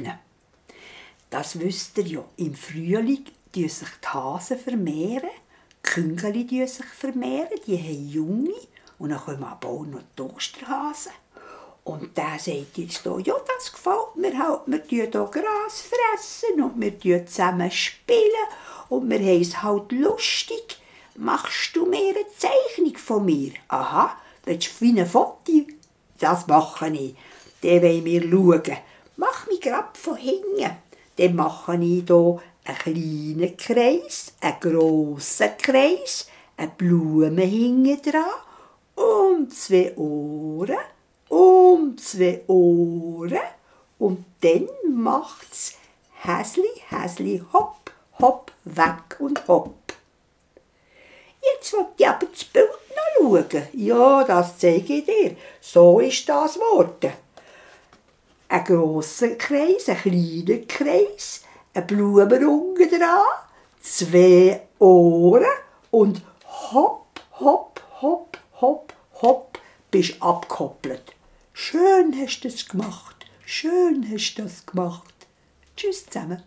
zeichnen. Das wisst ihr ja, im Frühling vermehren sich die Hasen vermehren, die Küngeli sich vermehren, die haben Junge und dann kommen aber auch noch die Osterhasen. Und der sagt jetzt hier, ja, das gefällt mir halt, wir tun hier Gras fressen und wir tun zusammen spielen und wir haben es halt lustig. Machst du mir eine Zeichnung von mir? Aha, willst du wie ein Foto? Das mache ich. Den wollen wir schauen. Mach mich grad von hinten. Dann mache ich hier einen kleinen Kreis, einen grossen Kreis, eine Blume hinten dran und 2 Ohren. Und 2 Ohren und dann macht's Häsli, Häsli, hopp, hopp, weg und hopp. Jetzt will ich aber das Bild noch schauen. Ja, das zeige ich dir. So ist das geworden. Ein grosser Kreis, ein kleiner Kreis, eine Blume unten dran, 2 Ohren und hopp, hopp, hopp, hopp, hopp, bist abgekoppelt. Schön hast du das gemacht. Schön hast du das gemacht. Tschüss zusammen.